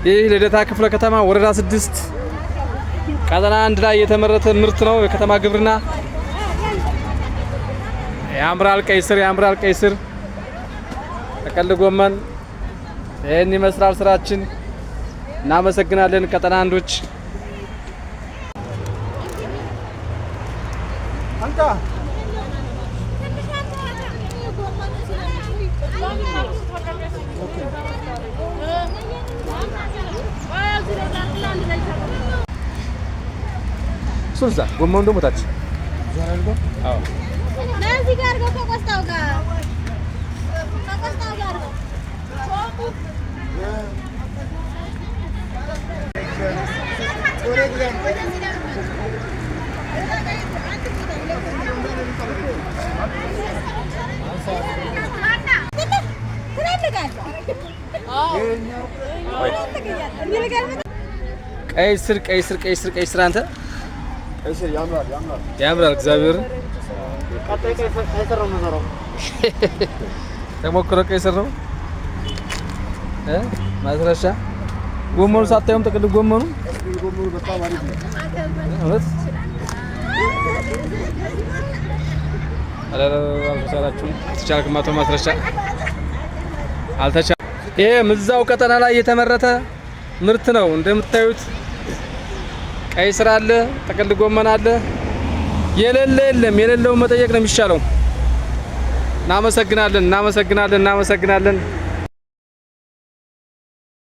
ይህ ልደታ ክፍለ ከተማ ወረዳ 6 ቀጠና 1 ላይ የተመረተ ምርት ነው። የከተማ ግብርና ያምራል። ቀይ ስር ያምራል። ቀይ ስር፣ ጥቅል ጎመን ይህን ይመስላል ስራችን። እናመሰግናለን ቀጠና አንዶች። እሱን እዛ ጎመኑ ደግሞ ታች። አዎ። እዚህ ጋር አድርገው፣ ከቆስጣው ጋር፣ ከቆስጣው ጋር አድርገው። ቀይ ስር፣ ቀይ ስር፣ ቀይ ስር፣ ቀይ ስር አንተ ያምራል። እግዚአብሔር ተሞክሮ ቀይ ስር ነው እ ማስረሻ ጎመኑ ሳታዩም ጥቅል ጎመኑ እውነት አልተቻላችሁም። አልተቻልክም አቶ ማስረሻ አልተቻ ይሄ እዛው ቀጠና ላይ የተመረተ ምርት ነው። እንደምታዩት ቀይ ስር አለ፣ ጥቅል ጎመን አለ። የሌለ የለም። የሌለውን መጠየቅ ነው የሚሻለው። እናመሰግናለን፣ እናመሰግናለን፣ እናመሰግናለን።